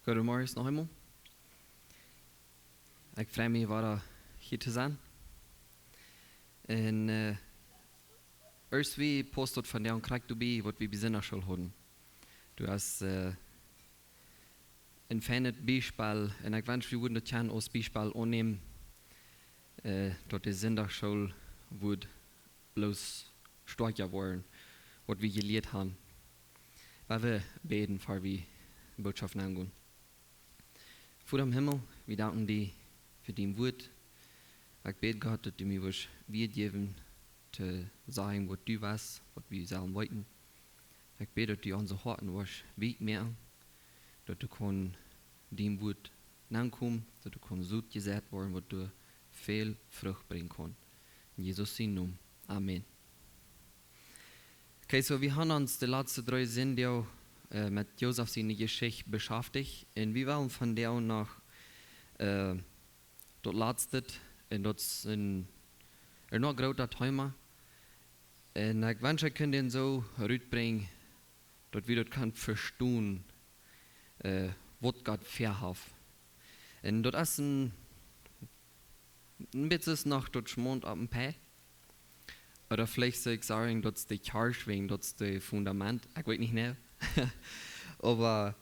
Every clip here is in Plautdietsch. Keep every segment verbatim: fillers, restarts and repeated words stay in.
Goodemorjes noch eemol. Ekj frei mie wada hia to sennen. Un, äh, ieescht, woo paust daut vondoag krakjt doabie, waut wie bie Sindachschool hauden? Du hast, äh, een feinet Biespel, un ekj wensch, wie wudden daut kjennen aus Biespel aunnämen, äh, daut de Sindachschool wudd bloos stoakja woaren, waut wie jelieet haben. Lot wie bäden, ea wie de Botschaft aungonen. Voda em Himmel, wie danken die fa dien Wuat. Ekj bäd, Gott, daut du mie wurscht Wuat jäwen to sajen, waut du west, waut wie sellen weeten. Ekj bäd, daut du onse Hoaten wurscht weekj moaken, daut doa kaun dien Wuat nenkomen, daut doa kaun Sot jeseit woaren, waut doa väl Frucht brinjen kaun. En Jesus sienen Nomen. Amen. Okay, so wie haben ons de latste dree Sindach, äh, met Josef siene Jeschicht beschäftigt. Un wie wellen vondoag noch, äh, daut latste, un daut es een, een noch groota Thema. Un ekj wensch, ekj kunn dän soo rutbrinjen, daut wie daut kjennen vestonen, äh, waut Gott väahaft. Un daut es een, een bät noch daut Schmaunt opp een Pie. Ooda veleicht saul ekj sajen, daut es de Kjarch, wäajen daut es de Fundament. Ekj weet nich, nä. Oba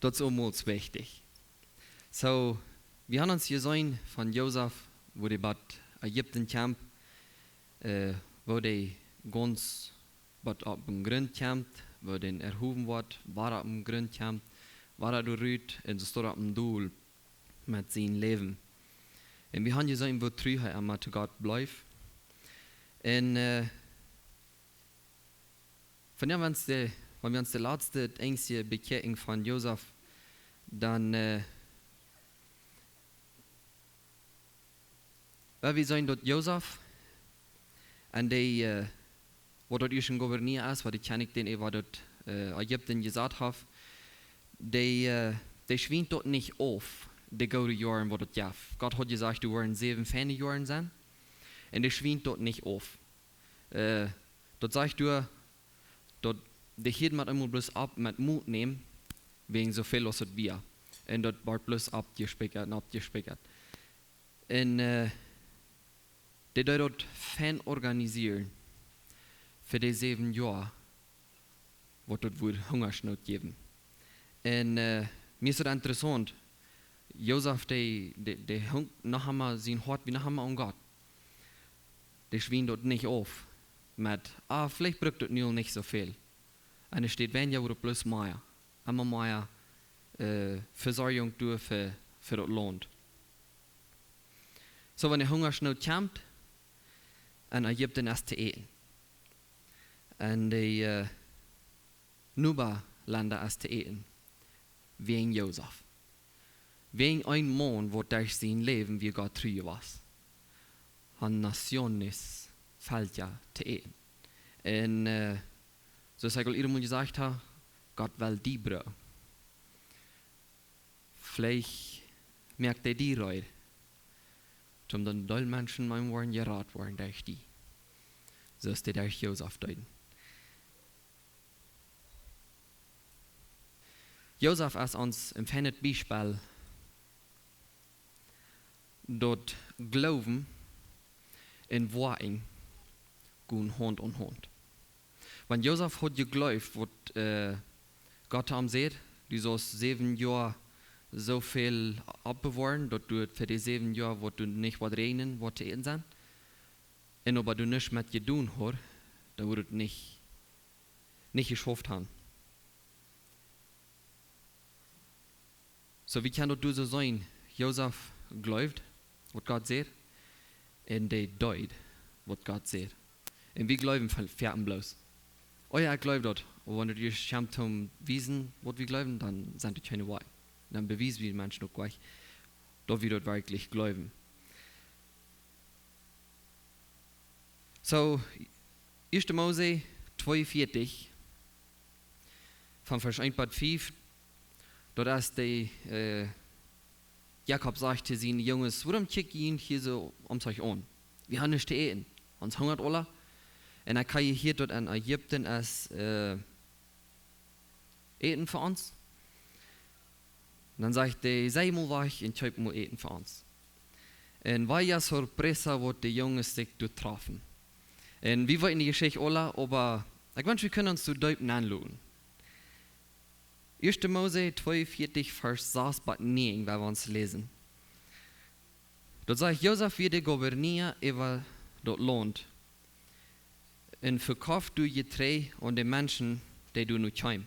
daut es aulemol wichtich. So, wie haben ons jeseenen von Josef, woo dee bat Ägipten kjeem, äh, woo dee gaunz bat opp dän Grunt kjemt, woo dee erhowen woat, wada opp dän Grunt kjemt, wada doa rut, un soo stoakj opp dän Dol met sien Läwen. Un wie haben jeseenen, woo tru hee emma to Gott bleef. Un, äh, vondoag, wan wie ons de, wan wie ons de latste Dinja bekjikjen von Josef, dan, äh, well wie seenen, daut Josef un dee, äh, waut daut ieescht een Gouverneur es, waut de Kjennich dän äwa daut, äh, Ägipten jesat haft, dee, äh, dee schwienjt daut nich auf, de goode Joaren, waut daut jeef. Gott haud jesajcht, doa woaren säwen feine Joaren sennen. Un dee schwienjt daut nich auf. Äh, daut sajcht doa, daut dee hieed met eemol bloos opp met Moot nämen, wäajen soo väl aus et wia. Un daut wort bloos oppjespikjat un oppjespikjat. Un, äh, dee deed daut fein organisieren fa dee säwen Joa, waut daut wudd Hungasnoot jäwen. Un, äh, mie es daut interessaunt, Josef, dee, dee, dee hunk noch emma, sien Hoat wia noch emma aun Gott. Dee schwienjt daut nich auf met, ah, veleicht brukt daut nu aul nich soo väl. Un et steit, wan je woat bloos mea, emma mea, äh, Vesorjunk doa fa, fa daut Launt. So, wan de Hungasnoot kjemt, un Ägipten es to äten. Un de, äh, Nobalenda es to äten. Wäajen Josef. Wäajen een Maun, waut derch sien Läwen wia Gott tru jewast. Haben Nationen, Velkja to äten. Un, äh, soo aus ekj aul emol jesajcht hab, Gott well die brucken. Veleicht moakt hee die reed, om daut een Deel Menschen mol woaren jerat woaren derch die. Soo aus hee derch Josef deed. Josef es ons een feinet Biespel, daut Gloowen un Woakjen gonen Haunt aun Haunt. Wan Josef haud jegleeft, waut, äh, Gott am säd, du saust säwen Joa soo väl oppbewoaren, daut du fa dee säwen Joa, waut doa nich woat räajnen, waut to äten sennen, un oba doa nuscht met jedonen haud, dan wudd et nich, nich jeschauft haben. So, wie kjennen daut doa soo seenen? Josef jleewd, waut Gott sajcht, un dee deed, waut Gott sajcht. Un wie jleewen von, von bloos. Oh jo, ekj jleew daut. Oba wan et ieescht kjemt toom wiesen, waut wie jleewen, dan sent et kjeene Woakjen. Dan bewiesen wie de Menschen uk nich, daut wie daut werkjlich jleewen. So, ieeschte Mose tweeunvieetich, von Varsch eent bat fief, daut es de, äh, Jakob sajcht to siene Junges: "Wuarom kjikj jie hia soo om sikj aun? Wie haben nuscht to äten. Ons hungat aula. Un ekj hab jehieet, daut en Ägipten es, äh, Äten fa ons." Dan sajcht hee: "Sei mol wajch un kjeep mol Äten fa ons." Un vaya sorpresa, waut de Junges sikj doa träfen. Un wie weeten de Jeschicht aula, oba ekj wensch, wie kunnen ons doa deep nenloten. Ieeschte Mose tweeunvieetich, Varsch sas bat näajen, woa wie ons läsen. Doa sajcht: "Josef wia de Gouverneur äwa daut Launt un vekoft doa Jeträajd aun de Menschen, dee doa no kjeemen.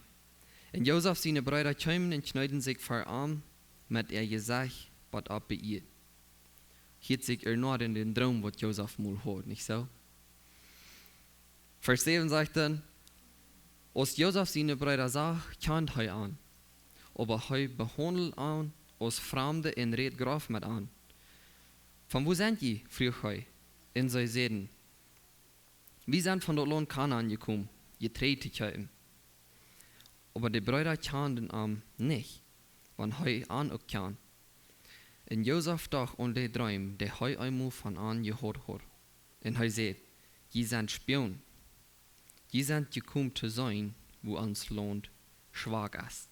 Un Josef siene Breeda kjeemen un kjneeden sikj ver am met äa Jesecht bat opp de Ieed." Hieet sikj ea no dän Droom, waut Josef mol haud, nich soo? Varsch säwen sajcht dan: "Aus Josef siene Breeda sach, kjand hee an, oba hee behaundeld an aus Framde un räd groff met an. 'Von wua sent jie?' fruach hee. Un see säden: 'Wie sent von daut Launt Kanaan jekomen, Jeträajd to kjeepen.' Oba de Breeda kjanden am nich, wan hee an uk kjand. Un Josef docht aun dän Droom, dän hee eemol von an jehaut haud. Un hee säd: 'Jie sent Spionen. Jie sent jekomen to seenen, wua ons Launt schwak es.'"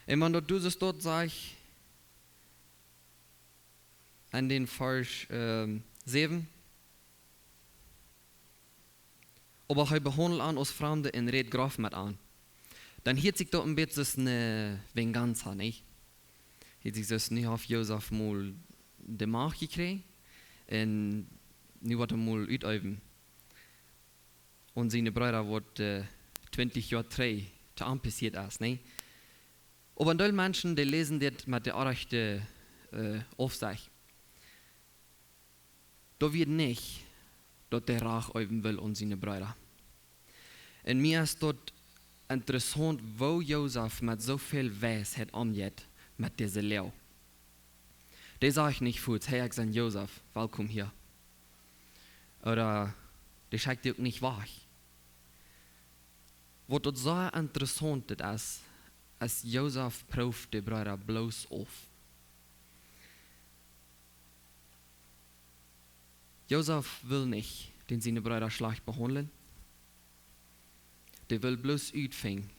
Un wan daut doa soo steit, sajcht en dän Varsch, ähm, säwen: "Oba hee behaundeld an aus Framde un räd groff met an." Dan hieet sikj daut een bät aus eene Venganza, nich? Hieet sikj aus, nu haft Josef mol de Macht jekjräajen un nu woat hee mol uteewen aun siene Breeda, waut, äh, twintich Joa trigj to am passieet es, nich? Oba een Deel Menschen, dee läsen dit met de orrajchte, äh, Aufsecht. Daut wia nich, daut hee Rach eewen wull aun siene Breeda. Un mie es daut interessaunt, woo Josef met soo väl Weisheit omjeit met dise Läag. Dee sajcht nich fuaz: "Hey, ekj sie Josef, welkom hia." Ooda dee schekjt dee uk nich wajch. Waut daut soo interessaunt es, es Josef prooft de Breeda bloos auf. Josef wull nich dän siene Breeda schlajcht behaundlen. Dee wull bloos utfinjen.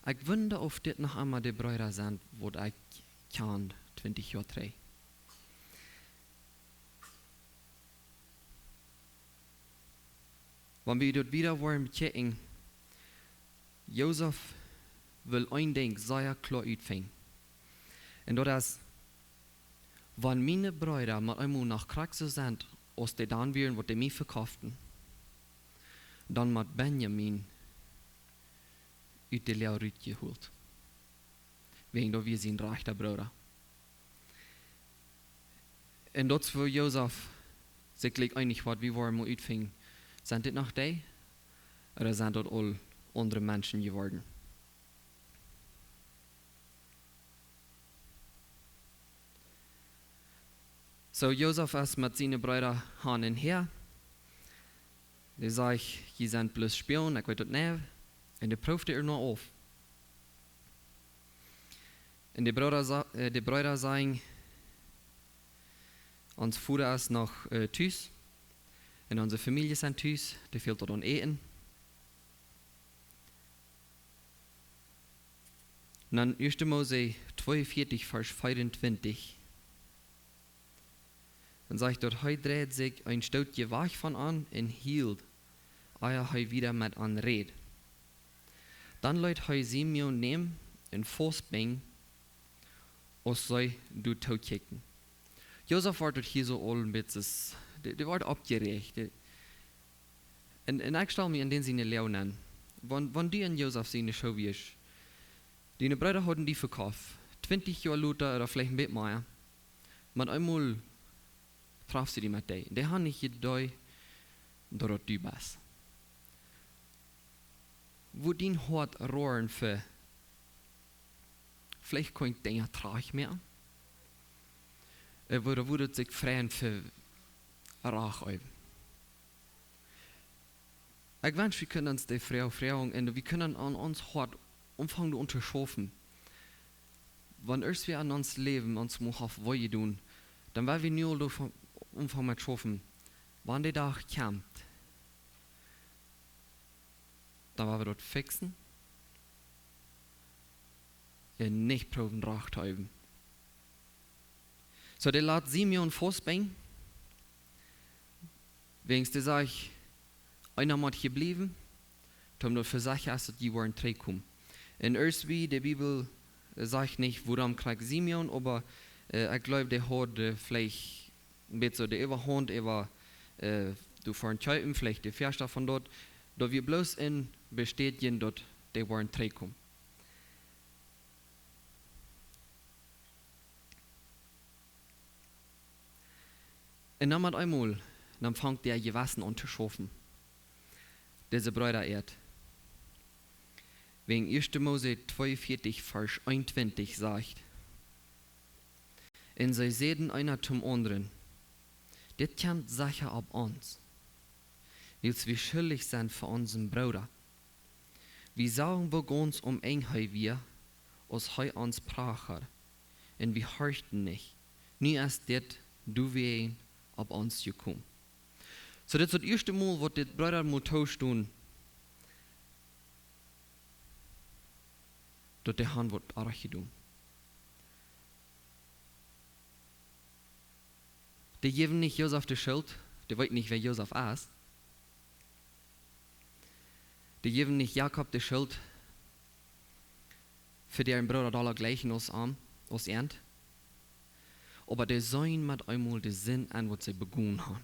Ekj wunda, auf dit noch emol de Breeda sent, waut ekj kjand twintich Joa trigj. Wan wie daut wieda woaren bekjikjen, Josef wull een Dinkj sea kloa utfinjen. Un daut es, wan miene Breeda mau eemol noch krakjt soo sent, aus dee dan wieren, waut dee mie vekoften, dan mott Benjamin ut de Läag rutjehoolt. Wäajen daut wia sien rajchta Brooda. Un daut es, wua Josef sikj jlikj eenich wort, wie woaren mol utfinjen, sent dit noch dee? Ooda sent daut aul aundre Menschen jeworden? Soo, Josef es met siene Breeda han un häa. Dee sajcht: "Jie sent bloos Spionen, ekj weet daut nich." Un dee prooft dee noch auf. Un de Breeda sa-, äh, de Breeda sajen: "Ons Voda es noch, äh, tus. Un onse Famieljes sent tus. Dee fält daut aun Äten." Un dan ieeschte Mose tweeunvieetich, Varsch veeruntwintich. Dan sajcht daut: "Hee dreid sikj een Stootje wajch von an un hield, ea hee wieda met an räd. Dan leet hee Simeon nämen un faustbinjen, aus see doa tookjikjten." Josef wort daut hia soo aul een bät, dee, dee wort oppjeräacht. Dee, un, un ekj stal mie en dän siene Läag aun. Wan, wan du en Josef siene Schoo wieescht, diene Breeda hauden die vekoft, twintich Joa lota ooda veleicht een bät mea. Mau eemol trafst du die met dee. Dee han nich jedocht, daut daut du best. Wudd dien Hoat roaren fa, veleicht kunn ekj Dinja trajchtmoaken? Äh, wudd, wudd et sikj freien fa Rach äwen? Ekj wensch, wie kunnen ons dee Froag froagen un wie kunnen aun ons Hoat aunfangen doa aun to schaufen. Wan irjentwäa en ons Läwen ons mol haft wee jedonen, dan woa wie nu aul doa aunfangen met schaufen. Wan de Dach kjemt, dan woa wie daut fixen. Un nich proowen rajcht to äwen. Soo, dee lat Simeon faustbinjen. Wäajens dee sajcht, eena mott hia bliewen, toom daut vesecha es, daut dee woaren trigjkomen. Un ieescht, wie de Bibel, äh, sajcht nich, wuarom krakjt Simeon, oba, äh, ekj gleew, dee haud, äh, veleicht een bät soo de Äwahaunt äwa, äh, doa foaren kjeepen, veleicht de Väascht von doa, daut wia bloos een Bestädjen, daut dee woaren trigjkomen. Un dan met eemol, dan fangt daut Jewessen aun to schaufen. Dise Breeda äa. Wäajen ieeschte Mose tweeunvieetich, Varsch eenuntwintich sajcht: Un see säden eena toom aundren: Dit kjemt secha opp ons, wiels wie schuldich sent fa onsen Brooda. Wie sagen, woo gaunz onenj hee wia, aus hee ons prachad, un wie horchten nich. Nu es dit doawäajen opp ons jekomen. Soo, dit es daut ieeschte Mol, waut dee Breeda mol toostonen, daut dee han waut orrajcht jedonen. Dee jäwen nich Josef de Schult, dee weeten nich, wäa Josef es. Dee jäwen nich Jakob de Schult fa dän Brooda dolla jlikjen aus am, aus an. Oba dee seenen met eemol de Sind en, waut see begonen han.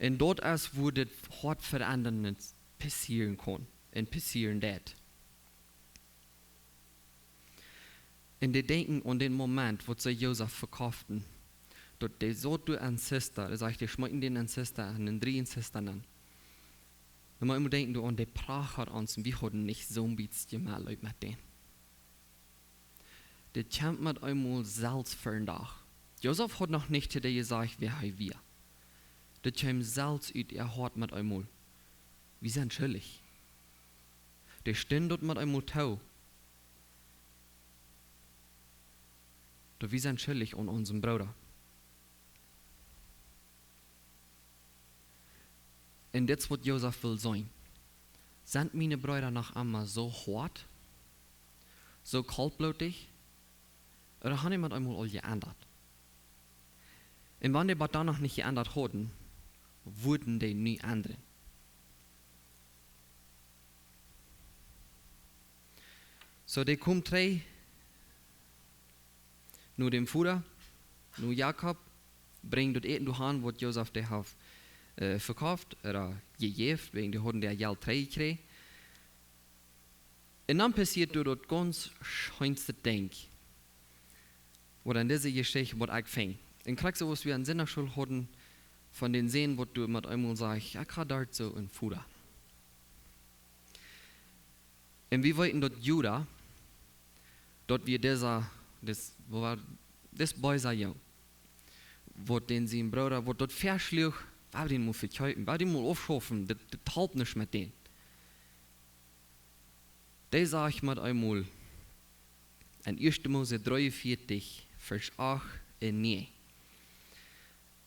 Un daut es, wua dit Hoatverendanis passieren kaun un passieren deit. Un dee denkjen aun dän Moment, waut see Josef vekofften, daut dee soo doa en Zista, daut sajcht, dee schmeeten dän en Zista, en dän drieejen Zista nenn. Dan mott eena denkjen, du, aun dee prachad ons, un wie hauden nich soon bät Jemelit met dän. Dit kjemt met eemol selfst fa dän Dach. Josef haud noch nich to dee jesajcht, wäa hee wia. Dit kjeem selfst ut äa Hoat met eemol. Wie sent schuldich. Dee stunden daut met eemol too, daut wie sent schuldich aun onsen Brooda. Un dit es, waut Josef well seenen. Sent miene Breeda noch emma soo hoat, soo kooltbloodich, ooda han dee met eemol aul jeendat? Un wan dee bat dan noch nich jeendat hauden, wudden dee nu endren. Soo, dee komen trigj no dän Voda, no Jakob, brinjen daut Äten doa han, waut Josef dee haft, äh, vekoft, ooda jejäft, wäajen dee hauden daut Jelt trigjjekjräajen. Un dan passieet doa daut gaunz scheenste Dinkj, waut en dise Jeschicht, waut ekj finj. Un krakjt soo aus wie en Sindachschool hauden von dän Sän, waut doa met eemol sajcht: "Ekj ha doa soo een Voda." Un wie weeten, daut Juda, daut wia disa, dis, woo wia, dis beesa Jung, waut dän sien Brooda, waut daut väaschluach, wie wellen dän mol vekjeepen, wie wellen dän mol aufschaufen, dit, dit halpt nich met dän. Dee sajcht met eemol en ieeschte Mose dreeunvieetich, Varsch acht un näajen.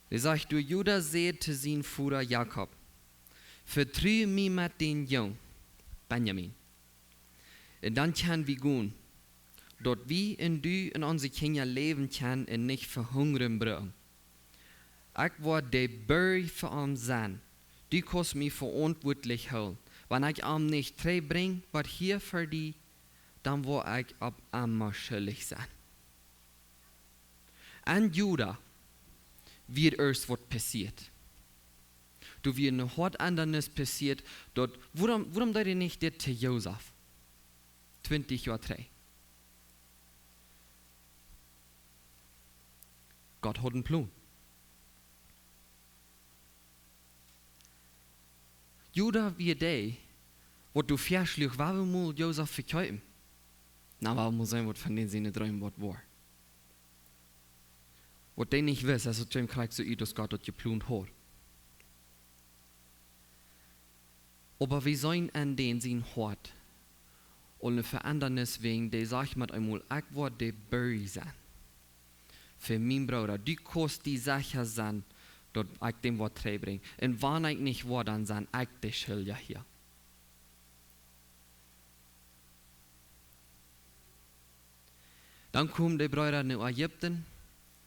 Dee sajcht: "Doa Juda säd to sien Voda Jakob: Vetru mie met dän Jung, Benjamin. Un dan kjenn wie gonen, daut wie un du un onse Kjinja läwen kjennen un nich vehungren brucken. Ekj woa de Borg fa am sennen. Du kaust mie veauntwuatlich hoolen. Wan ekj am nich trigjbrinj, waut hia fa die, dan woa ekj opp emma schuldich sennen." En Juda wia ieescht waut passieet. Doa wia een Hoatendanis passieet, daut, wuarom, wuarom deed hee nich dit to Josef? Twintich Joa trigj. Gott haud een Plon. Juda wia dee, waut doa väaschluach: "Wie wellen mol Josef vekjeepen. Na, wie wellen mol seenen, waut von dän siene Dreem woat woaren." Waut dee nich wist, es, daut kjeem krakjt soo ut, aus Gott daut jeplont haud. Oba wie seenen en dän sien Hoat aul een Verendanis, wäajen dee sajcht met eemol: "Ekj woa de Borg sennen fa mien Brooda. Du kaust die secha sennen, daut ekj dän woa trigjbrinjen. Un wan ekj nich woa, dan sie ekj de Schuldja hia." Dan kjeemen de Breeda no Ägipten.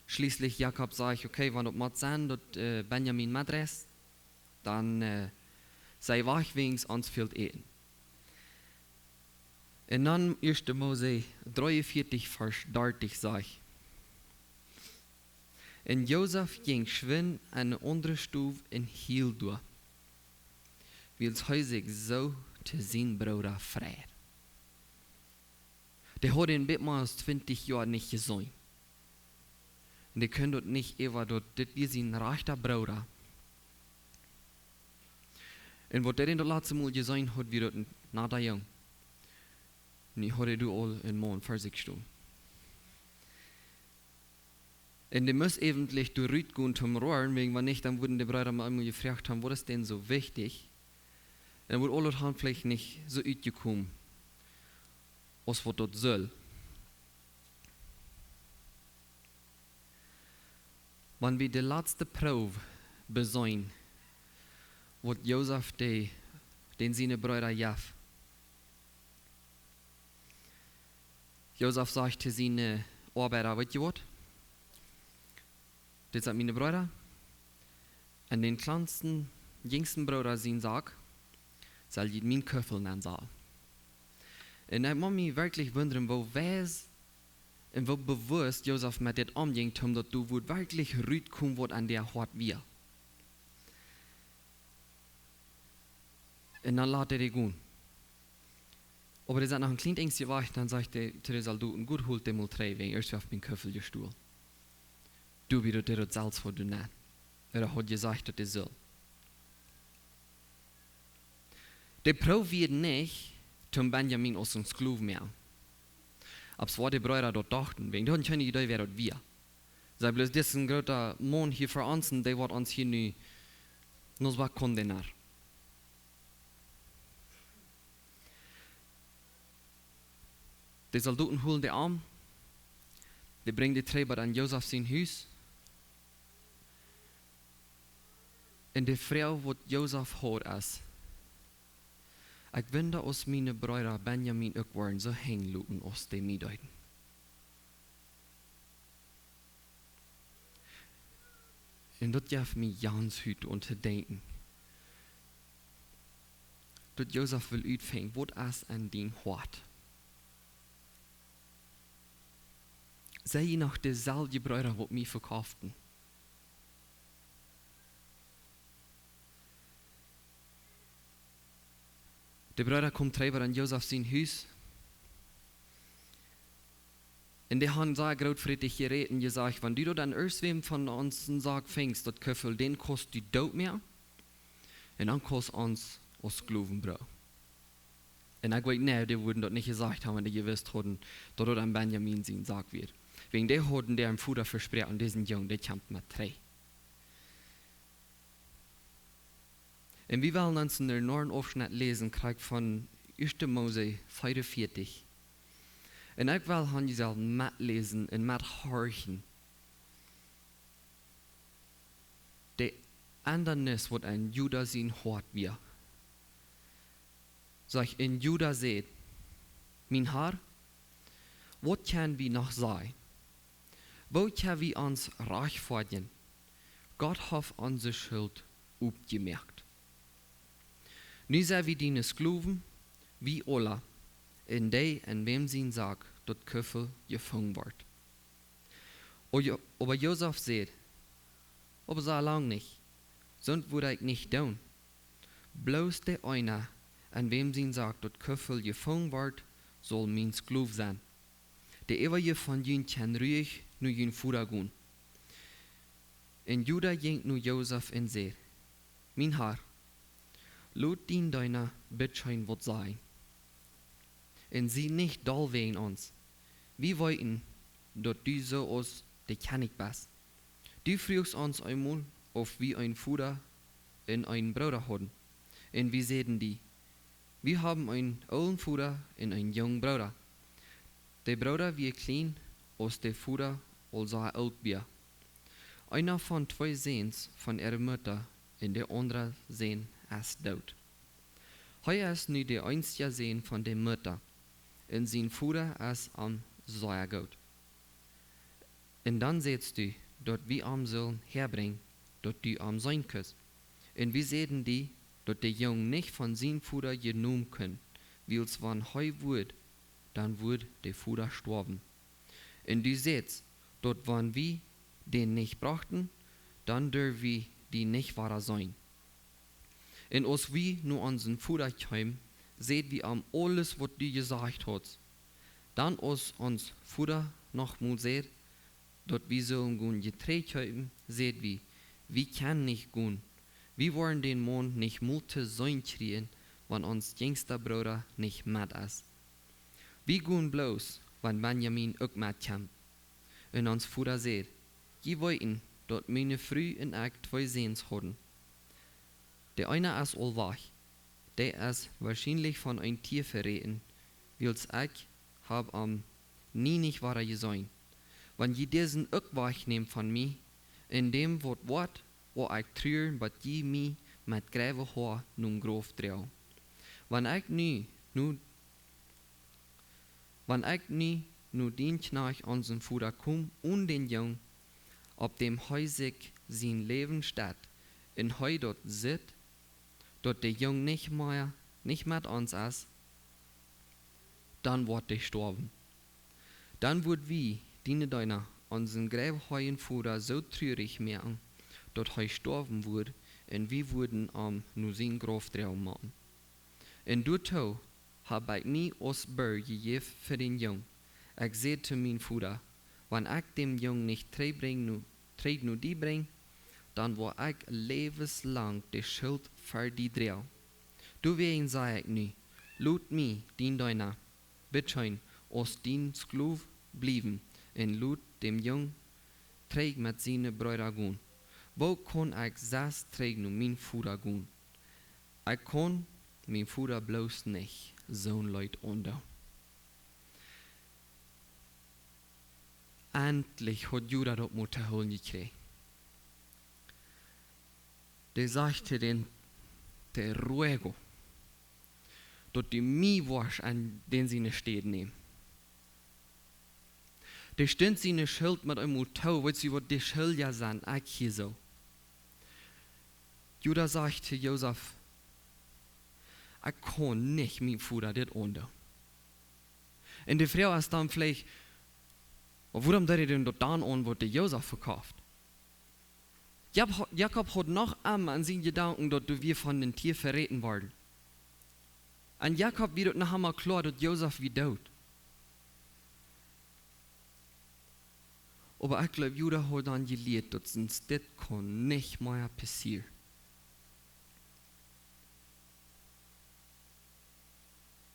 Schlieslich Jakob sajcht: "Okay, wan daut mott sennen, daut, äh, Benjamin metreist, dan, äh, sie wajch, wäajens ons fält Äten." Un dan ieeschte Mose dreeunvieetich, Varsch dartich sajcht: "Un Josef jinkj schwind enne aundre Stow un hield doa, wiels hee sikj soo to sienen Brooda freid." Dee haud am bät mea aus twintich Joa nich jeseenen. Un dee kunn daut nich äwa, daut dit wia sien rajchta Brooda. Un waut dee daut latste Mol jeseenen haud, wia daut een nata Jung. Nu haud hee doa aul een Maun ver sikj stonen. Un dee must eejentlich doa rutgonen toom roaren, wäajen wan nich, dan wudden de Breeda mau eemol jefroacht haben: "Waut es dan soo wichtich?" Un wudd aules dan veleicht nich soo utjekomen aus waut daut sull. Wan wie de latste Proow beseenen, waut Josef de, dän siene Breeda jeef. Josef sajcht to siene Oabeida: "Weet jie waut? Dit sent miene Breeda. En dän kjlansten, jinjsten Brooda sien Sak sell jie mien Kuffel nenn sellen." Un ekj mott mie werkjlich wundren, woo wies un woo bewusst Josef met dit omjinkj, om daut doa wudd werkjlich rutkomen, waut aun däa Hoat wia. Un dan lat hee dee gonen. Oba dee sent noch een kjlien Enjstje wajch, dan sajcht hee to de Soldoten: "Goot, holt dee mol trigj, wäajen hee haft mien Kuffel jestolen." Doa wia daut, dee daut selfst haud jedonen. Ooda haud jesajcht, daut hee sull. De Proow wia nich, toom Benjamin aus een Sklow moaken. Opp soo waut de Breeda daut dochten, wäajen dee hauden kjeene Idee, wäa daut wia. See: "Bloos dit es een groota Maun hia ver ons un dee woat ons hia nu, nos waut kunn dee noch." De Soldoten holen dee aun, dee brinjen dee trigj bat aun Josef sien Hus. Un de Froag, waut Josef haud, es: "Ekj wunda, aus miene Breeda Benjamin uk woaren soo henjen loten, aus dee mie deeden." Un daut jeft mie gaunz väl aun to denkjen, daut Josef well utfinjen, waut es aun dien Hoat. Sent jie noch deeselwje Breeda, waut mie vekofften? De Breeda komen trigj bat aun Josef sien Hus. Un dee haben sea grootfrietich jerät un jesajcht: "Wan du daut aun irjentwäm von onsen Sak finjst, daut Kuffel, dän kaust du doot moaken. Un dan kaust ons aus Sklowen brucken." Un ekj weet, nä, dee wudden daut nich jesajcht haben, wan dee jewist hauden, daut daut aun Benjamin sien Sak wia. Wäajen dee hauden dän Voda vesproaken: "Disen Jung, dee kjemt met trigj." Un wie wellen ons een noaen Aufschnett läsen, krakjt von ieeschte Mose veeaunvieetich. Un ekj well han jie sellen metläsen un methorchen de Endanis, waut aun Juda sien Hoat wia. Sajcht: "Un Juda säd: Mien Har, waut kjenn wie noch sajen? Woo kjenn wie ons rajchtfoadjen? Gott haft onse Schult oppjemoakt. Nu sent wie diene Sklowen, wie aula, un dee, en wäm sien Sak daut Kuffel jefungen wort." O Jo-, oba Josef säd: "Oba soo lang nich, soont wudd ekj nich doonen. Bloos dee eena, en wäm sien Sak daut Kuffel jefungen wort, saul mien Sklow sennen. De äwaje von junt kjennen ruich no jun Voda gonen." Un Juda jinkj no Josef un säd: "Mien Har, lot dien Deena bitscha waut sajen. Un sie nich doll wäajen ons. Wie weeten, daut du soo aus de Kjennich best. Du fruachst ons eemol, auf wie een Voda un een Brooda hauden. Un wie säden die: Wie haben een oolen Voda un een jungen Brooda. De Brooda wia kjlien, aus de Voda aul soo oolt wia. Eena von twee Säns von äare Mutta un de aundra Sän es doot. Hee es nu de eensja Sän von de Mutta, un sien Voda es am sea goot. Un dan sädst du, daut wie am sullen häabrinjen, daut du am seenen kust. Un wie säden die, daut de Jung nich von sien Voda jenomen kunn, wiels wan hee wudd, dan wudd de Voda stoawen. Un du sädst, daut wan wie dän nich brochten, dan durf wie die nich wada seenen. Un aus wie no onsen Voda kjeemen, säd wie am aules, waut du jesajcht hast. Dan aus ons Voda noch mol säd, daut wie sullen gonen Jeträajd kjeepen, säd wie: Wie kjennen nich gonen. Wie woaren dän Maun nich mol to seenen kjrieen, wan ons jinjsta Brooda nich met es. Wie gonen bloos, wan Benjamin uk metkjemt. Un ons Voda säd: Jie weeten, daut miene Fru un ekj twee Säns hauden. De eena es aul wajch. Dee es woarschienlich von een Tia veräten, wiels ekj hab am nie nich wada jeseenen. Wan jie disen uk wajchnämen von mie, en däm waut woat, woa ekj truren, bat jie mie met greiwe Hoa nom Grauf droagen. Wan ekj nu, nu Wan ekj nu no dien Kjnajcht, onsen Voda, kom, un dän Jung, opp däm hee sikj sien Läwen steit, un hee daut sitt, daut de Jung nich mea, nich met ons es, dan woat dee stoawen. Dan wudd wie, diene Deena, onsen greiwe Voda soo trurich moaken, daut hee stoawen wudd, un wie wudden am no sien Grauf droagen motten. Un doatoo hab ekj mie aus Bor jejäft fa dän Jung. Ekj säd to mien Voda: Wan ekj dän Jung nich trigj brinj no, trigj no die brinj, dan woa ekj läwenslang de Schult fa die droagen. Doawäajen saj ekj nu: Lot mie, dien Deena, bitte scheen, aus dien Sklow bliewen, un lot dän Jung trigj met siene Breeda gonen. Woo kaun ekj sest trigj no mien Voda gonen? Ekj kaun mien Voda bloos nich soon Leet aundoonen. Endlich haud Juda daut mol to hoolen jekjräajen. Dee sajcht to dän: Te ruego, daut du mie woascht aun dän siene Städ nämen. Dee stunt siene Schult met eemol too, weetst du waut, dee Schult, jo, sent ekj hia soo. Juda sajcht to Josef: Ekj kaun nich mien Voda dit aundoonen. Un de Froag es dan veleicht: Wuarom deed hee dan daut dan aun, waut de Josef vekoft? Jakob, Jakob haud noch emma en siene Jedanken, daut hee wia von dän Tia veräten worden. Un Jakob wia daut noch emma kloa, daut Josef wia doot. Oba ekj gleew, Juda haud dan jelieet, daut soont, dit kaun nich mea passieren.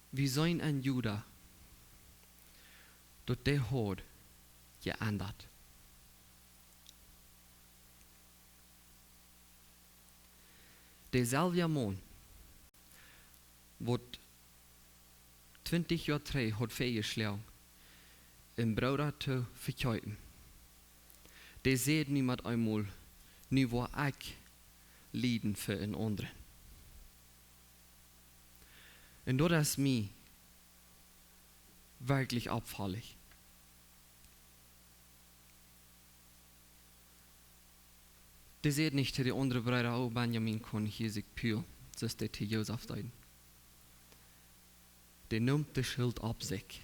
Wie seenen aun Juda, daut dee haud jeendat. Deeselwja Maun, waut twintich Joa trigj haud väajeschloagen, een Brooda to vekjeepen, dee säd nu met eemol: Nu woa ekj lieden fa een aundren. Un daut es mie werkjlich oppfaulich. Dee säd nich to de aundre Breeda: O, Benjamin kaun hia sikj pulen, soo aus dee to Josef deeden. Dee neem de Schult opp sikj.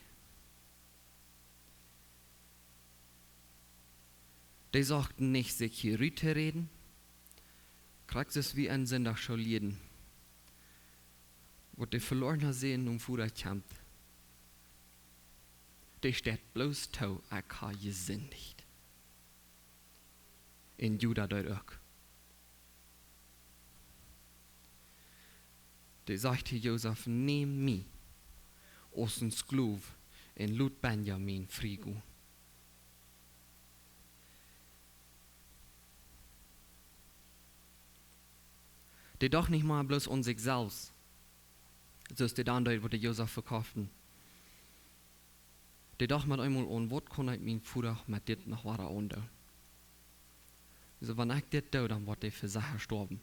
Dee sochten nich sikj hia rut to räden, krakjt soo aus wie en Sindach soo lieren, waut de velorna Sän nom Voda kjemt. Dee steit bloos too: Ekj hab jesindicht. Un Juda deed uk. Dee sajcht to Josef: Näm mie aus een Sklow un lot Benjamin frie gonen. Dee docht nich mea bloos aun sikj selfst, soo aus dee dan deed, waut dee Josef vekoften. Dee docht met eemol aun: Waut kaun ekj mien Voda met dit noch wada aundoonen? Soo, wan ekj dit doo, dan woat dee vesecha stoawen.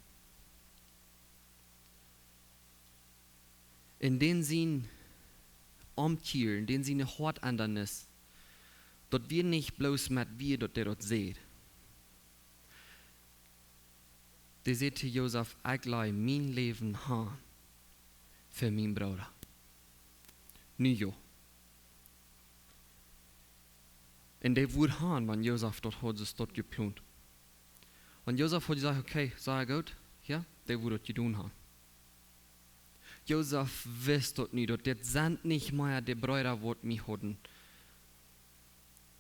En dän sien Omkjieren, en dän siene Hoatendrunk, Daut wia nich bloos met wia daut dee daut säd. Dee säd to Josef: "Ekj laj mien Läwen han fa mienen Brooda." Nu jo. Un dee wudd han, wan Josef daut haud, soo daut jeplont. Wan Josef haud jesajcht: "Okay, sea goot", jo, dee wudd daut jedonen han. Josef wist daut nu, daut dit sent nich mea de Breeda, waut mie hauden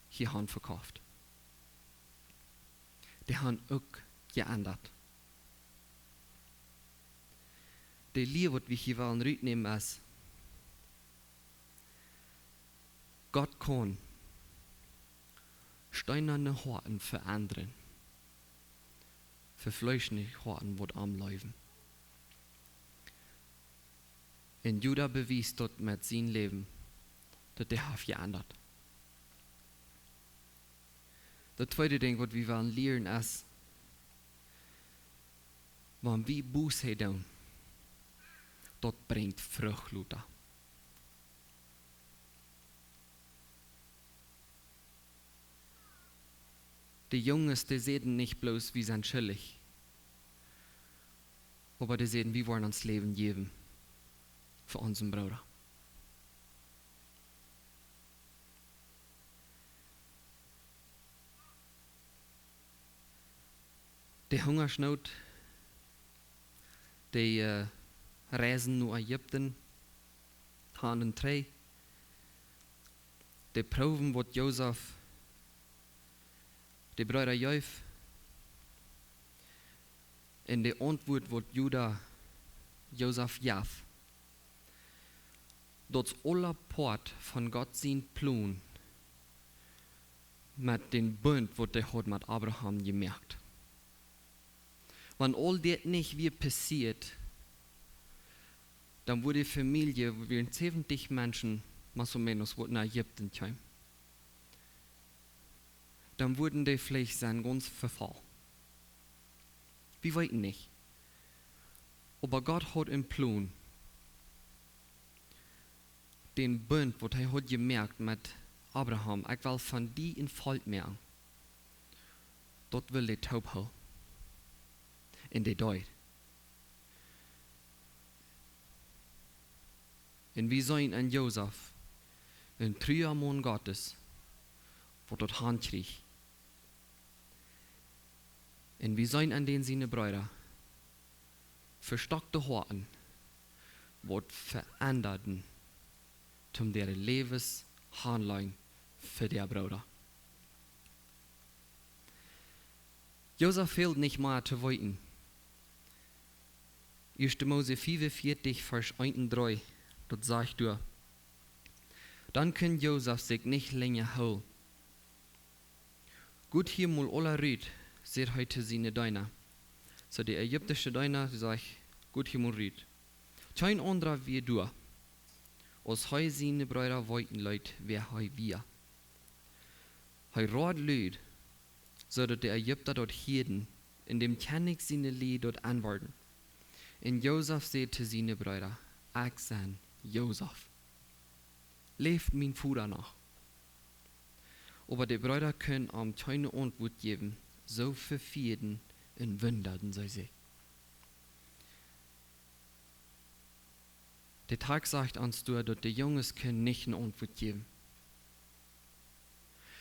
hia han vekoft. Dee han uk jeendat. De Lia, waut wie hia wellen rutnämen, es, Gott kaun steenane Hoaten veendren fa fleeschne Hoaten, waut am leewen. Un Juda bewiest daut met sien Läwen, daut dee haft jeendat. Daut tweede Dinkj, waut wie wellen lieren, es, wan wie Buße doonen, daut brinjt Frucht lota. De Junges, dee säden nich bloos: "Wie sent schuldich", oba dee säden: "Wie woaren ons Läwen jäwen fa onsen Brooda." De Hungasnoot, de, äh, Reisen no Ägipten, han un trigj, de Proowen, waut Josef de Breeda jeef, un de Auntwuat, waut Juda Josef jeef, daut es aula Poat von Gott sien Plon met dän Bunt, waut hee haud met Abraham jemoakt. Wan aul dit nich wia passieet, dan wudd de Famielje, wieren säwentich Menschen, más o menos, waut no Ägipten kjeemen, dan wudden dee veleicht sennen gaunz vefollen. Wie weeten nich. Oba Gott haud een Plon. Dän Bunt, waut hee haud jemoakt met Abraham: "Ekj well von die een Volkj moaken." Daut wull dee toophoolen. Un dee deed. Un wie seenen aun Josef, een trua Maun Gottes, waut daut hankjrieech. Un wie seenen aun dän siene Breeda, vestockte Hoaten, waut veendaden, toom äare Läwes hanläajen fa dän Brooda. Josef fäld nich mea to weeten. Ieeschte Mose fiefunvieetich, Varsch eent un dree, daut sajcht doa: Dan kunn Josef sikj nich lenja hoolen. "Got hia mol aula rut", säd hee to siene Deena. Soo de ägiptische Deena, dee säden: "Got hia mol rut." Kjeen aundra wia doa, aus hee siene Breeda weeten leet, wäa hee wia. Hee road lud, soo daut de Ägipta daut hieeden, un däm Kjennich siene Lied daut enworden. Un Josef säd to siene Breeda: "Ekj sie Josef. Läft mien Voda noch?" Oba de Breeda kunnen am kjeene Auntwuat jäwen, soo vefieeden un wundaden see sikj. De Takjst sajcht ons doa, daut de Junges kunnen nich eene Auntwuat jäwen.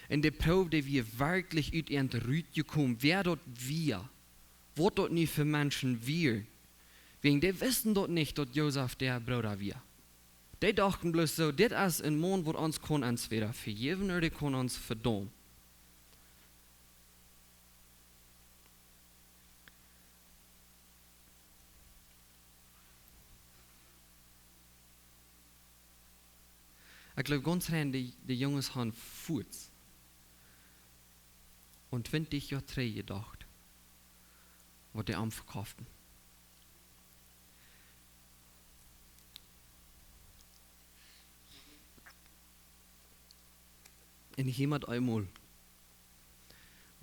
Un de Proow, dee wia werkjlich ut äant rutjekomen, wäa daut wia, waut daut nu fa Menschen wieren. Wäajen dee wisten daut nich, daut Josef äa Brooda wia. Dee dochten bloos soo: "Dit es een Maun, waut ons kaun entwäda vejäwen ooda dee kaun ons vedaumen." Ekj jleew gaunz rein, de, de Junges han fuaz aun twintich Joa trigj jedocht, waut dee am vekoften. Un hia met eemol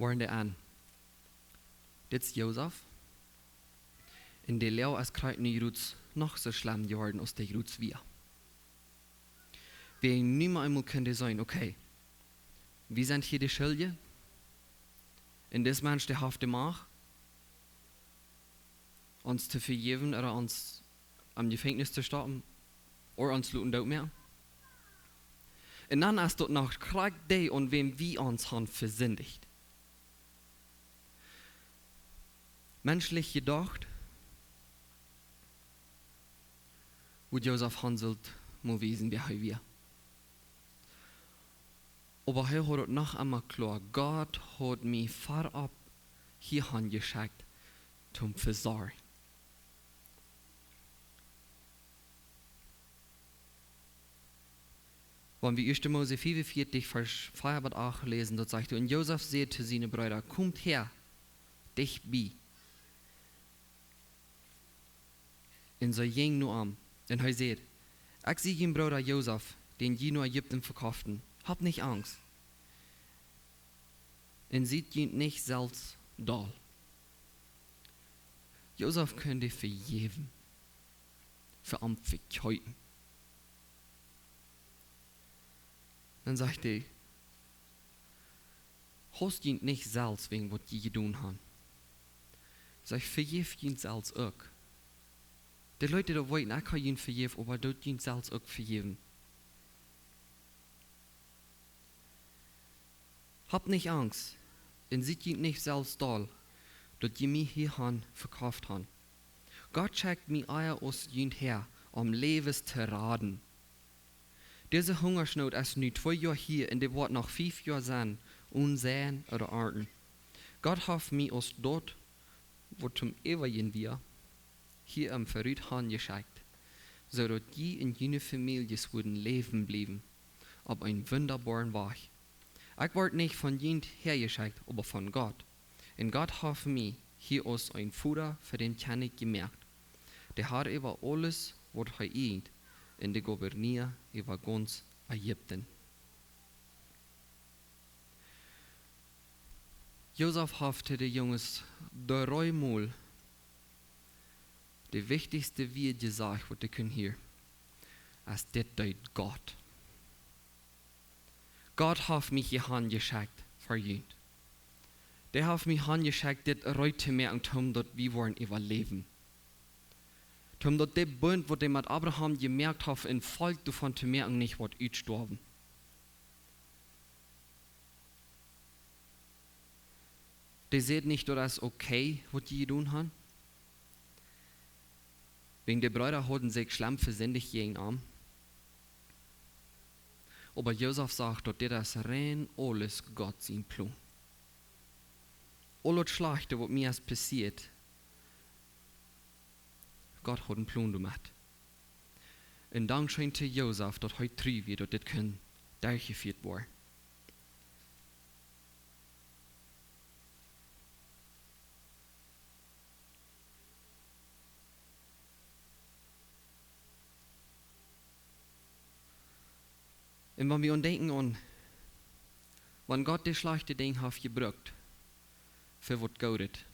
woaren dee en: "Dit es Josef." Un de Loag es krakjt nu jrods noch soo schlemm jeworden aus dee jrods wia. Wäajen nu met eemol kunnen dee seenen: "Okay, Wie sent hia de Schuldje? Un dis Mensch, dee haft de Macht, ons to vejäwen ooda ons em Jefenkjnis to stoppen ooda ons loten dootmoaken. Un dan es daut noch krakjt dee, aun wäm wie ons han vesindicht. Menschlich jedocht, wudd Josef han sullt mol wiesen, wäa hee wia. Oba hee haud daut noch emol kloa: Gott haud mie verut hia han jeschekjt toom vesorjen. Wan wie ieeschte Mose fiefunvieetich, Varsch vea bat acht läsen, daut sajcht: Un Josef säd to siene Breeda: Komt häa, dicht bie. Un see jinjen no am. Un hee säd: Ekj sie jun Brooda Josef, dän jie no Ägipten vekoften. Habt nich Angst. Un siet junt nich selfst doll. Josef kunn dee vejäwen, fa am vekjeepen. Dan sajcht hee: Hausst junt nich selfst wäajen waut jie jedonen han. Sajcht: Vejäft junt selfst uk. De Leute, dee weeten, ekj ha junt vejäft, oba doot junt selfst uk vejäwen. Habt nich Angst un siet junt nich selfst doll, daut jie mie hia han vekoft han. Gott schekjt mie ea aus junt häa, om Läwes to raden. Dise Hungasnoot es nu twee Joa hia un dee woat noch fief Joa sennen, onen seien ooda arnten. Gott haft mie aus daut, waut toom äwajen wia, hia em verut han jeschekjt, soo daut jie un june Famieljes wudden läwen bliewen, opp een wundaboaren Wajch. Ekj wort nich von junt häajeschekjt, oba von Gott. Un Gott haft mie hia aus een Voda fa dän Kjennich jemoakt, de Har äwa aules, waut hee ieejent, un de Gouverneur äwa gaunz Ägipten. Josef haft to de Junges dreemol de wichtichste Wieed jesajcht, waut dee kunnen hieren, aus: Dit deed Gott. Gott haft mie hia han jeschekjt fa junt. Dee haft mie han jeschekjt, dit reed to moaken, toom daut wie woaren äwaläwen. Toom daut de Bunt, waut dee met Abraham jemoakt haft, een Volkj doavon to moaken, nich woat utstoawen. Dee säd nich: Daut es okay, waut jie jedonen han. Wäajen de Breeda hauden sikj schlemm vesindicht jäajen am. Oba Josef sajcht, daut dit es rein aules Gott sien Plon. Aul daut Schlajchte, waut mie es passieet, Gott haud een Plon doamet. Un dankscheen to Josef, daut hee tru wia, daut dit kunn derchjefieet woaren. Un wan wie aun denkjen aun, wan Gott de schlajchte Dinja haft jebrukt fa waut Goodet,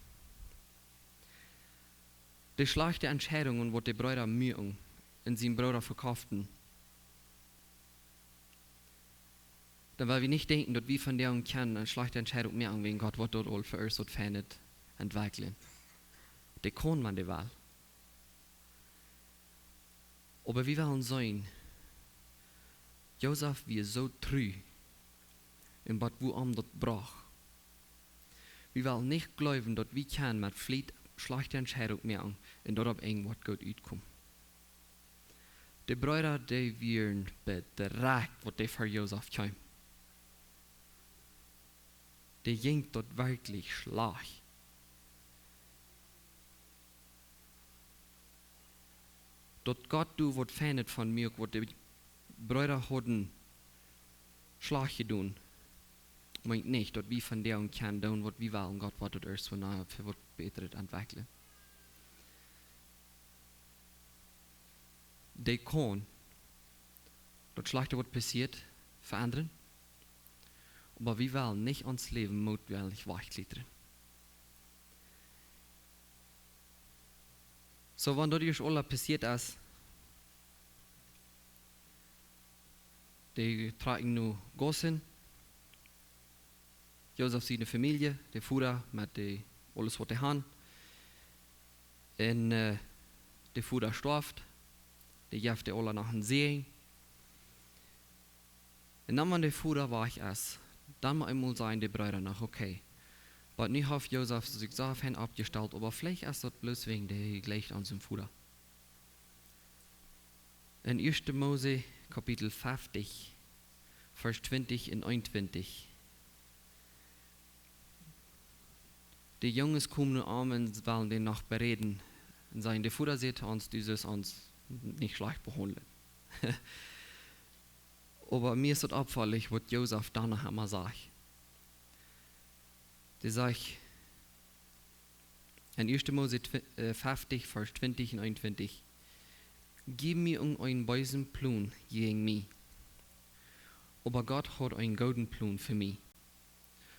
de schlajchte Entscheidungen, waut de Breeda muaken un sien Brooda vekoften, dan well wie nich denkjen, daut wie vondoag kjennen eene schlajchte Entscheidunk moaken, wäajen Gott woat daut aul fa ons waut Feinet entwekjlen. Dee kaun, wan dee well. Oba wie wellen seenen, Josef wia soo tru un waut, wua am daut brocht. Wie wellen nich jleewen, daut wie kjennen met Fliet schlajchte Entscheidunk moaken un daut opp irjent waut goot utkomen. De Breeda, dee wieren bedrekjt, waut dee ver Josef kjeemen. Dee jinkj daut werkjlich schlajcht. Daut Gott doa waut Feinet von muak, waut de Breeda hauden schlajcht jedonen, meent nich, daut wie vondoag kjennen doonen, waut wie wellen. Gott woat daut ieescht von nahe fa waut Bätret entwekjlen. Dee kaun daut Schlajchte, waut passieet, veendren, oba wie wellen nich ons Läwen mootwellich wajchkjlietren. Soo, wan daut ieescht aula passieet es, dee trakjen no Gosen. Josef siene Famielje, de Voda met de, aules waut dee haud. Un, äh, de Voda storf, dee jeef dee aula noch een Säajen. Un dan, wan de Voda wajch es, dan mott eemol sennen de Breeda noch, okay. Oba nu haft Josef sikj soo fein oppjestalt, oba veleicht es daut bloos wäajen dee jleicht aun sienen Voda. En Ieeschte Mose, Kapitel feftig, Varsch twintich un eenuntwintich. De Junges komen nu aun un wellen dän noch beräden. Un sajen, de Voda sajcht to ons, du sust ons nich schlajcht behaundlen. Oba mie es daut oppfaulich, waut Josef doano emma sajcht. Dee sajcht, en Ieeschte Mose tw-, äh, feftig, Varsch twintich un eenuntwintich: "Jie haben een beesen Plon jäajen mie. Oba Gott haft een gooden Plon fa mie.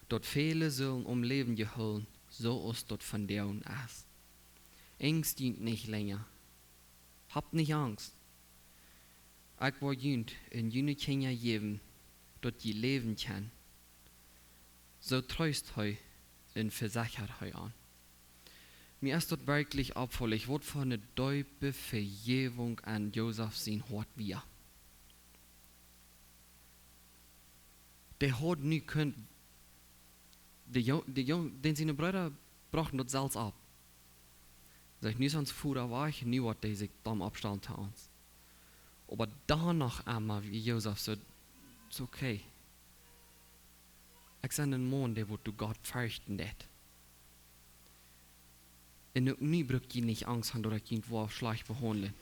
Daut väle sellen aum Läwen jehoolen, soo aus daut vondoag es. Angst junt nich lenja. Habt nich Angst. Ekj woa junt un june Kjinja jäwen, daut jie läwen kjennen." Soo treest hee un vesechat hee an. Mie es daut werkjlich oppfaulich, waut fa eene deepe Vejäwunk en Josef sien Hoat wia. Dee haud nu kunt, de Jo-, de Jo-, dän siene Breeda brochten daut selfst opp. Sajcht, nu es ons Voda wajch, nu woat dee sikj dan oppstalen to ons. Oba dan noch emol, wia Josef soo, es okay. Ekj sie een Maun, dee woat Gott ferchten deit. Un uk nu bruck jie nich Angst haben, daut ekj junt woa schlajcht behaundlen.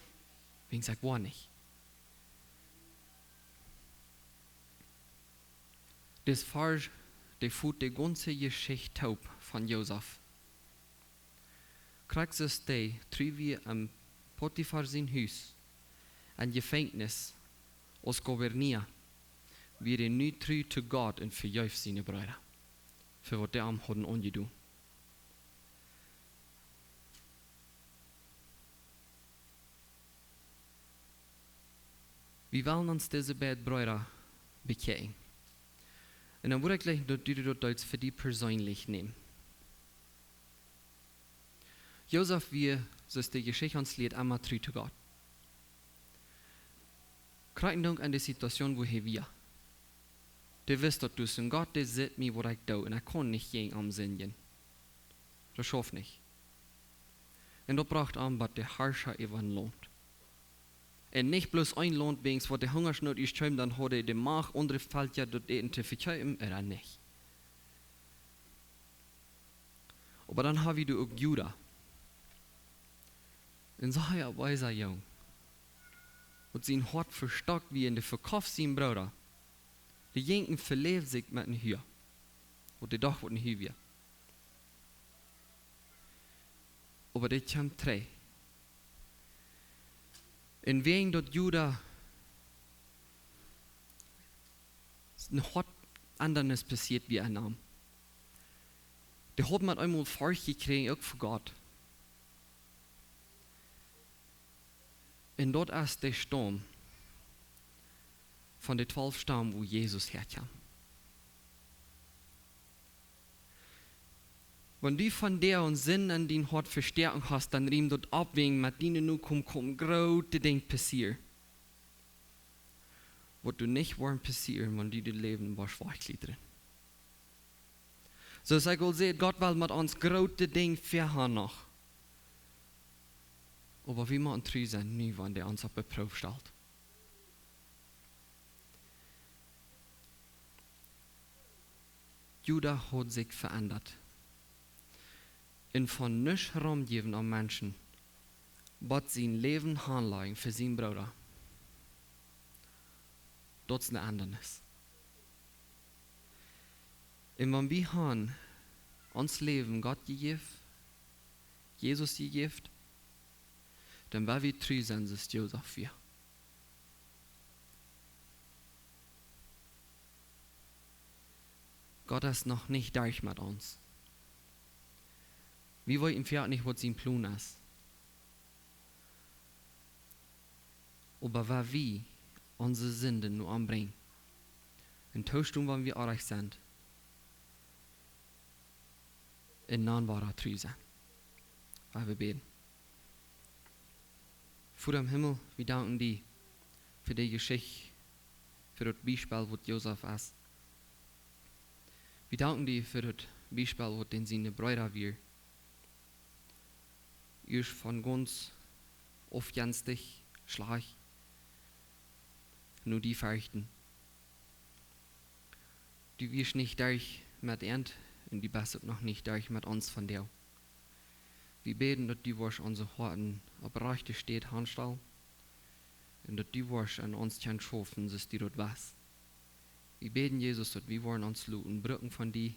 Wäajen ekj woa nich. Dis Varsch, dee foot de gaunze Jeschicht toop von Josef. Krakjt soo aus dee, trigj wia en Potifar sien Hus, em Jefenkjnis, aus Gouverneur, wia hee nu tru to Gott un vejeef siene Breeda fa waut dee am hauden aunjedonen. Wie wellen ons dise beid Breeda bekjikjen. Un dan wudd ekj jleichen, daut du daut deist fa die perseenlich nämen. Josef wia, soo aus de Jeschicht ons lieet, emma tru to Gott. Krakjt uk en de Situation, wua hee wia. Dee wist, daut doa es een Gott, dee sitt mie, waut ekj doo, un ekj kaun nich jäajen am sindjen. Daut schauft nich. Un daut brocht am bat de Harscha äwa een Launt. Un nich bloos een Launt, wäajen waut de Hungasnoot es kjeem, dan haud hee de Macht, aundre Velkja daut Äten to vekjeepen, ooda nich. Oba dan hab wie doa uk Juda. Een sea weisa Jung, waut sien Hoat vestockt wia un dee vekoft sienen Brooda. Dee jinkj un veläwd sikj met een Hua, waut dee docht, waut een Hua wia. Oba dee kjeem trigj. Un wäajen daut Juda een Hoatendrunk passieet wia en am, dee haud met eemol Forcht jekjräajen, uk fa Gott. Un daut es de Staum von de twalf Stam, wua Jesus häakjeem. Wan du von dee aun Sind en dien Hoat vestoaken hast, dan riemt daut opp, wäajen met diene Nokomen kjennen groote Dinja passieren, waut doa nich woaren passieren, wan du daut Läwen woascht wajchkjliedren. Soo aus ekj aul säd, Gott well met ons groote Dinja väahan noch. Oba wie motten tru sennen, nu wan dee ons opp de Proow stalt. Juda haud sikj veendat. Un von nuscht romjäwen aun Menschen, bat sien Läwen hanlajcht fa sienen Brooda. Daut es eene Endanis. Un wan wie han ons Läwen Gott jejäft, Jesus jejäft, dan woa wie tru sennen, soo aus Josef wia. Gott es noch nich derch met ons. Wie weeten foaken nich, waut sien Plon es. Oba wan wie onse Sinden no am brinjen un toostonen, wan wie oajch sent, un dan wada tru sennen. Wie bäden. Voda em Himmel, wie danken die fa de Jeschicht, fa daut Biespel waut Josef es. Wie danken die fa daut Biespel waut dän siene Breeda wia. Ieescht von gaunz aufjenstich, schlajcht, nu die ferchten. Du wieescht nich derch met an un du best uk noch nich derch met ons vondoag. Wie bäden daut du woascht onse Hoaten opp rajchte Städ hanstalen un daut du woascht aun ons kjennen schaufen, soo aus du daut west. Wie bäden, Jesus, daut wie woaren ons loten brucken von die,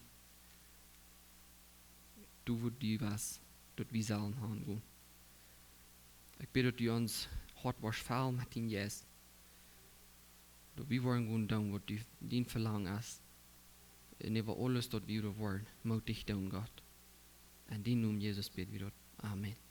du, wua du west, daut wie sellen hangonen. Ekj bäd daut du ons Hoat woascht fellen met dän Jeist, daut wie woaren gonen doonen waut du, dien Velangen es. Un äwa aules daut wie daut woaren mootich doonen, Gott. En dienen Nomen, Jesus, bäd wie daut. Amen.